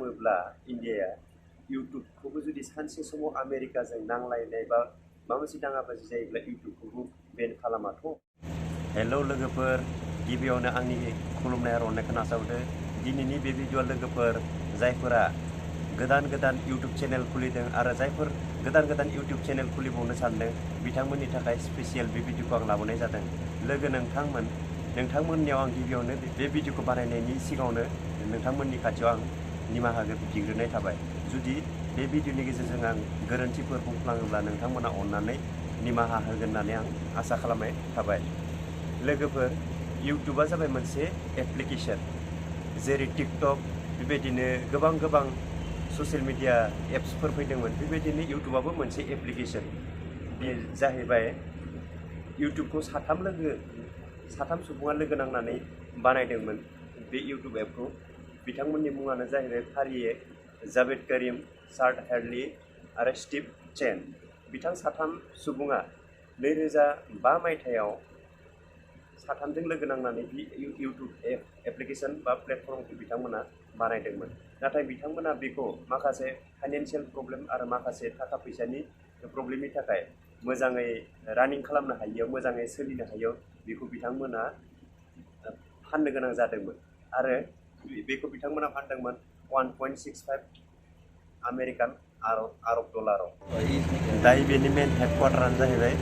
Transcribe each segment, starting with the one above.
बुङोब्ला इन्डियाया इउटुबखौबो जुदि सानसे समाव आमेरिकाजों नांलायनाय बा माबा मोनसे दाङाबाजि जायोब्ला इउटुबखौबो बेन खालामाथ'। हेल' लोगोफोर, गिबियावनो आंनि खुलुमनाय आरो अननायखौ नाजावदो। दिनैनि बे भिडिअ'आ लोगोफोर जायफोरा गोदान इउटुब चेनेल खुलिदों आरो जायफोर गोदान इउटुब चेनेल खुलिबावनो सानदों बिथांमोननि थाखाय स्पेसियेल बे भिडिअ'खौ आं लाबोनाय जादों। लोगो नोंथांमोननियाव आं गिबियावनो बे भिडिअ'खौ बानायनायनि सिगाङावनो नोंथांमोननि खाथियाव आं निमाहा बिग्रोनाय थाबाय। जुदि बे भिडिअ'नि गेजेरजों आं गोरोन्थिफोर बुंफ्लाङोब्ला नोंथांमोना अननानै निमाहा होगोन होननानै आं आसा खालामनाय थाबाय। लोगोफोर, इउटुबा जाबाय मोनसे एप्लिकेसन, जेरै टिकटक बेबायदिनो गोबां ससियेल मिडिया एप्सफोर फैदोंमोन, बेबायदिनो इउटुबाबो मोनसे एप्लिकेसन। बे जाहैबाय इउटुबखौ साथाम सुबुङा लोगो नांनानै बानायदोंमोन बे इउटुब एपखौ। बिथांमोननि मुङानो जाहैबाय फारियै जावेद करिम, सार्ट हेडली आरो स्टिभ चेन। बिथां साथाम सुबुङा 2005 मायथाइयाव साथामजों लोगो नांनानै बे इउटुब एप्लिकेसन बा प्लेटफर्मखौ बिथांमोना बानायदोंमोन। नाथाय बिथांमोना बेखौ माखासे फाइनान्सियेल प्रब्लेम आरो माखासे थाखा फैसानि प्रब्लेमनि थाखाय मोजाङै रानिं खालामनो हायियाव, मोजाङै सोलिनो हायियाव बेखौ बिथांमोना फाननो गोनां जादोंमोन। आरो बेखौ बिथांमोना फानदोंमोन 1.65 आमेरिकान आरब डलाराव। दायो बेनि मेन हेडक्वार्टारानो जाहैबाय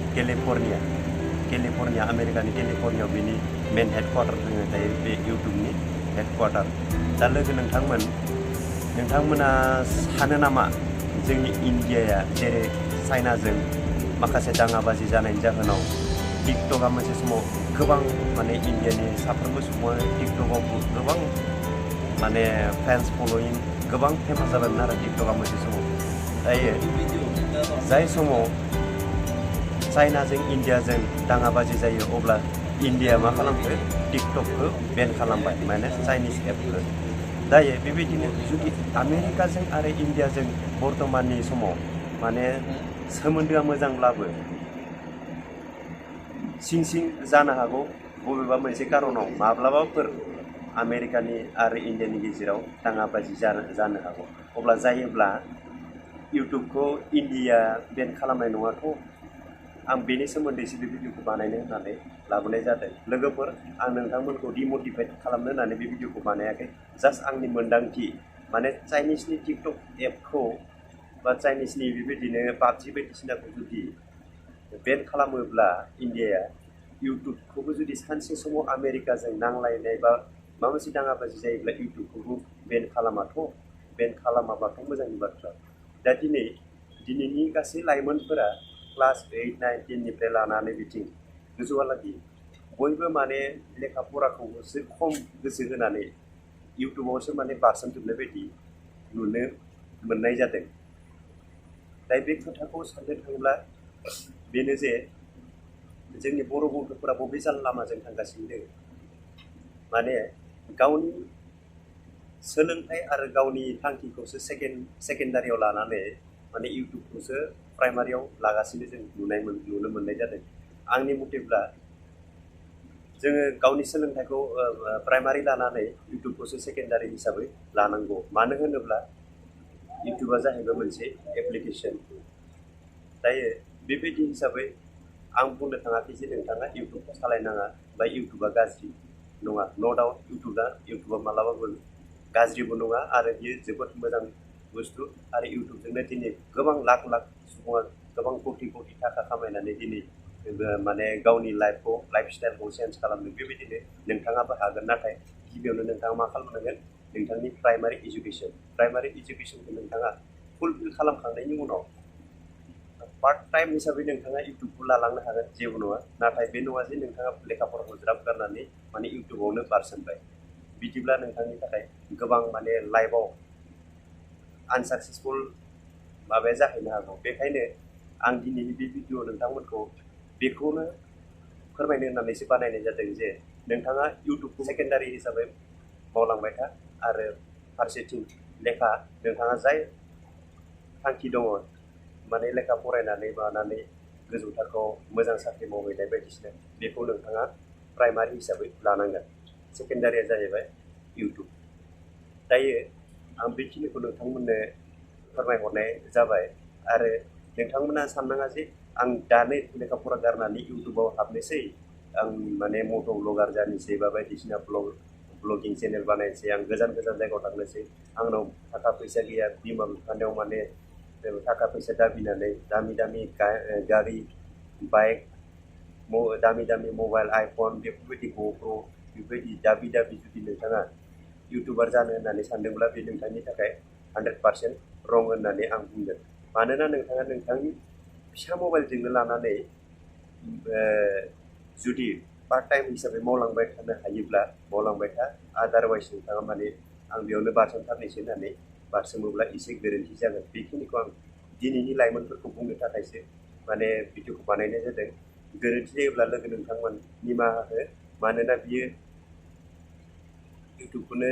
केलिफर्निया, आमेरिकानि केलिफर्नियायाव बेनि मेन हेडक्वार्टार दङ दायो बे इउटुबनि हेडक्वार्टार। दा लोगो नोंथांमोना सानो नामा जोंनि इन्डियाया जेरै चाइनाजों माखासे दाङाबाजि जानायनि जाहोनाव टिकटकआ मोनसे समाव गोबां इन्डियानि साफ्रोमबो सुबुङानो टिकटकआव गोबां फेन्स फल'यिं गोबां फेमास जाबायमोन आरो टिकटकआ मोनसे समाव। दायो जाय समाव चाइनाजों इन्डियाजों दाङाबाजि जायो अब्ला इन्डिया मा खालामखो, टिकटकखौ बेन खालामबाय, माने चाइनिज एपखौ। दायो बेबायदिनो जुदि आमेरिकाजों आरो इन्डियाजों बर्तमाननि समाव सोमोन्दोआ मोजांब्लाबो सिं जानो हागौ बबेबा मोनसे कारनाव माब्लाबाफोर आमेरिकानि आरो इन्डियानि गेजेराव दाङाबाजि जानो हागौ। अब्ला जायोब्ला इउटुबखौ इन्डिया बेन खालामनाय नङाथ'। आं बेनि सोमोन्दैसो बे भिडिअ'खौ बानायनो होननानै लाबोनाय जादों। लोगोफोर, आं नोंथांमोनखौ डिमटिभेट खालामनो होननानै बे भिडिअ'खौ बानायाखै। जास्ट आंनि मोन्दांथि, चाइनिसनि टिकटक एपखौ बा चाइनिसनि बेबायदिनो पाबजि बायदिसिनाखौ जुदि बेन खालामोब्ला इन्डियाया इउटुबखौबो जुदि सानसे समाव आमेरिकाजों नांलायनाय बा माबा मोनसे दाङाबाजि जायोब्ला इउटुबखौबो बेन खालामाथ'। बेन खालामाबाथ' मोजांनि बाथ्रा। दा दिनैनि गासै लाइमोनफोरा क्लास 8, 9, 10निफ्राय लानानै बिथिं गोजौहालागि बयबो लेखा फराखौसो खम गोसो होनानै इउटुबावसो बारसोमजोबनाय बायदि नुनो मोननाय जादों। दा बे खोथाखौ साननो थाङोब्ला बेनो जे जोंनि बर' गथ'फोरा बबे लामाजों थांगासिनो दङ। गावनि सोलोंथाइ आरो गावनि थांखिखौसो सेकेन्डारियाव लानानै इउटुबखौसो प्राइमारियाव लागासिनो जों नुनो मोननाय जादों। आंनि मथेब्ला जोङो गावनि सोलोंथाइखौ प्राइमारि लानानै इउटुबखौसो सेकेन्डारि हिसाबै लानांगौ। मानो होनोब्ला इउटुबा जाहैबाय मोनसे एप्लिकेसन। दायो बेबायदि हिसाबै आं बुंनो थाङाखै जे नोंथाङा इउटुबखौ सालायनाङा बा इउटुबा गाज्रि नङा। न' डाउट इउटुबा मालाबाबो गाज्रिबो नङा आरो बियो जोबोद मोजां बुस्थु। आरो इउटुबजोंनो दिनै गोबां लाख सुबुङा गोबां कौटि थाखा खामायनानै दिनै गावनि लाइफ स्टाइलखौ चेन्ज खालामदों। बेबायदिनो नोंथाङाबो हागोन। नाथाय गिबियावनो नोंथाङा मा खालामनांगोन, नोंथांनि प्राइमारि इडुकेसनखौ नोंथाङा फुलफिल खालामखांनायनि उनाव पार्ट टाइम हिसाबै नोंथाङा इउटुबखौ लालांनो हागोन, जेबो नङा। नाथाय बे नङा जे नोंथाङा लेखा फराखौ ज्राब गारनानै इउटुबावनो बारसोमबाय। बिदिब्ला नोंथांनि थाखाय गोबां लाइफआव आनसाक्सेसफुल माबाया जाहैनो हागौ। बेखायनो आं दिनैनि बे भिडिअ' नोंथांमोनखौ बेखौनो फोरमायनो होननानैसो बानायनाय जादों जे नोंथाङा इउटुबखौ सेकेन्डारि हिसाबै मावलांबाय था आरो फारसेथिं नोंथाङा जाय थांखि दङ लेखा फरायनानै गोजौ थाखोआव मोजां साख्रि मावहैनाय बायदिसिना, बेखौ नोंथाङा प्राइमारि हिसाबै लानांगोन। सेकेन्डारिया जाहैबाय इउटुब। दायो आं बेखिनिखौ नोंथांमोननो फोरमायहरनाय जाबाय। आरो नोंथांमोना साननाङा जे आं दानो लेखा फरा गारनानै इउटुबाव हाबनोसै, आं माने मट' ब्लगार जानोसै बा बायदिसिना ब्लगिं चेनेल बानायनोसै, आं गोजान गोजान जायगायाव थांनोसै, आंनाव थाखा फैसा गैया, बिमा बिफानियाव माने थाखा फैसा दाबिनानै दामि दामि गारि, बाइक, दामि दामि मबाइल, आइफन बेफोरबायदि GoPro बेफोरबायदि दाबि जुदि नोंथाङा इउटुबार जानो होननानै सानदोंब्ला बे नोंथांनि थाखाय 100% रं होननानै आं बुंगोन। मानोना नोंथाङा नोंथांनि फिसा मबाइलजोंनो लानानै जुदि पार्ट टाइम हिसाबै मावलांबाय थानो हायोब्ला मावलांबाय था, आदारवाइज नोंथाङा माने आं बेयावनो बारसोमथारनोसै होननानै बारसोमोब्ला एसे गोरोन्थि जागोन। बेखिनिखौ आं दिनैनि लाइमोनफोरखौ बुंनो थाखायसो माने भिडिअखौ बानायनाय जादों। गोरोन्थि जायोब्ला लोगो नोंथांमोन निमाहा हो, मानोना बियो इउटुबखौनो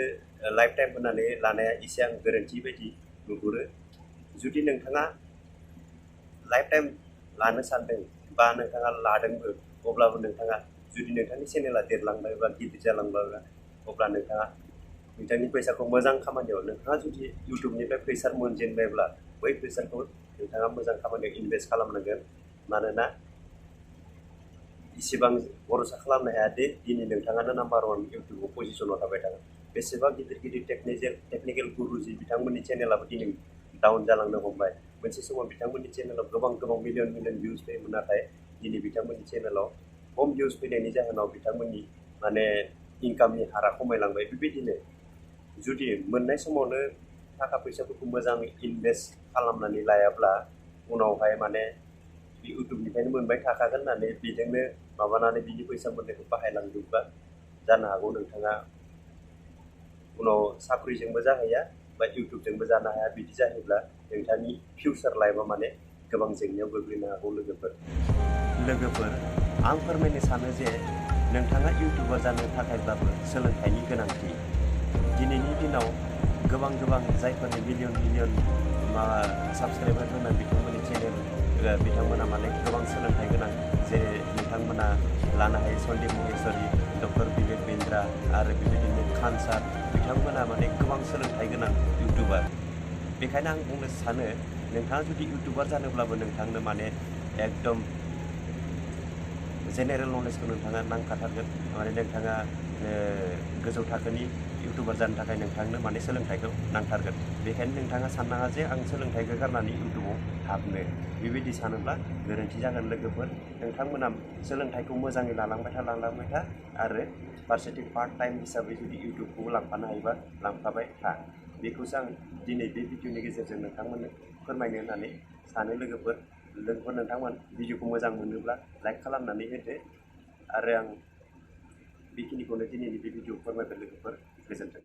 लाइफ टाइम होननानै लानाया एसे आं गोरोन्थि बायदि नुहुरो। जुदि नोंथाङा लाइफ टाइम लानो सानदों बा नोंथाङा लादोंबो, अब्लाबो नोंथाङा जुदि नोंथांनि चेनेला देरलांबाय बा गिदिर जालांबाय, अब्ला नोंथाङा नोंथांनि फैसाखौ मोजां खामानियाव, नोंथाङा जुदि इउटुबनिफ्राय फैसा मोनजेनबायब्ला बै फैसाखौ नोंथाङा मोजां खामानियाव इनभेस्ट खालामनांगोन। मानोना इसेबां भरसा खालामनो हाया दि दिनै नोंथाङानो नाम्बार 1 इउटुबाव पजिसनाव थाबाय थागोन। बेसेबा गिदिर गिदिर टेकनिकेल गुरुजि बिथांमोननि चेनेलाबो दिनै डाउन जालांनो हमबाय। मोनसे समाव बिथांमोननि चेनेलाव गोबां मिलियन भिउस फैयोमोन, नाथाय दिनै बिथांमोननि चेनेलाव खम भिउस फैनायनि जाहोनाव बिथांमोननि माने इनकामनि हारा खमायलांबाय। बेबायदिनो जुदि मोननाय समावनो थाखा फैसाफोरखौ मोजाङै इनभेस्ट खालामनानै लायाब्ला उनावहाय माने बे इउटुबनिफ्रायनो मोनबाय थाखागोन होननानै बेजोंनो माबानानै बिनि फैसा मोननायखौ बाहायलांजोबबा जानो हागौ नोंथाङा उनाव साख्रिजोंबो जाहैया बा इउटुबजोंबो जानो हाया। बिदि जायोब्ला नोंथांनि फिउचार लाइफआ माने गोबां जेंनायाव गोग्लैनो हागौ। लोगोफोर आं फोरमायनो सानो जे नोंथाङा इउटुबार जानो थाखायब्लाबो सोलोंथाइनि गोनांथि। दिनैनि दिनाव गोबां जायफोरनि मिलियन साबस्क्राइबार गोनां बिथांमोननि चेनेल, बिथांमोना माने गोबां सोलोंथाइ गोनां। जेरै नोंथांमोना लानो हायो सन्दीप महेश्वरी, डक्टर बिबेक बिन्द्रा आरो बेबायदिनो खान सार, बिथांमोना माने गोबां सोलोंथाइ गोनां इउटुबार। बेखायनो आं बुंनो सानो नोंथाङा जुदि इउटुबार जानोब्लाबो नोंथांनो माने एकदम जेनेरेल नलेजखौ नोंथाङा नांखाथारगोन। माने नोंथाङा गोजौ थाखोनि इउटुबार जानो थाखाय नोंथांनो माने सोलोंथाइखौ नांथारगोन। बेखायनो नोंथाङा साननाङा जे आं सोलोंथाइखौ गारनानै इउटुबाव हाबनो, बेबायदि सानोब्ला गोरोन्थि जागोन। लोगोफोर नोंथांमोना सोलोंथाइखौ मोजाङै लालांबाय था आरो फारसेथिं पार्ट टाइम हिसाबै जुदि इउटुबखौबो लांफानो हायोबा लांफाबाय था। बेखौसो आं दिनै बे भिडिअनि गेजेरजों नोंथांमोननो फोरमायनो होननानै सानो। लोगोफोर नोंथांमोन भिडिअखौ मोजां मोनोब्ला लाइक खालामनानै होदो। आरो आं बेखिनिखौनो दिनैनि बे भिडिअ फोरमायबाय। लोगोफोर गोजोन्थों।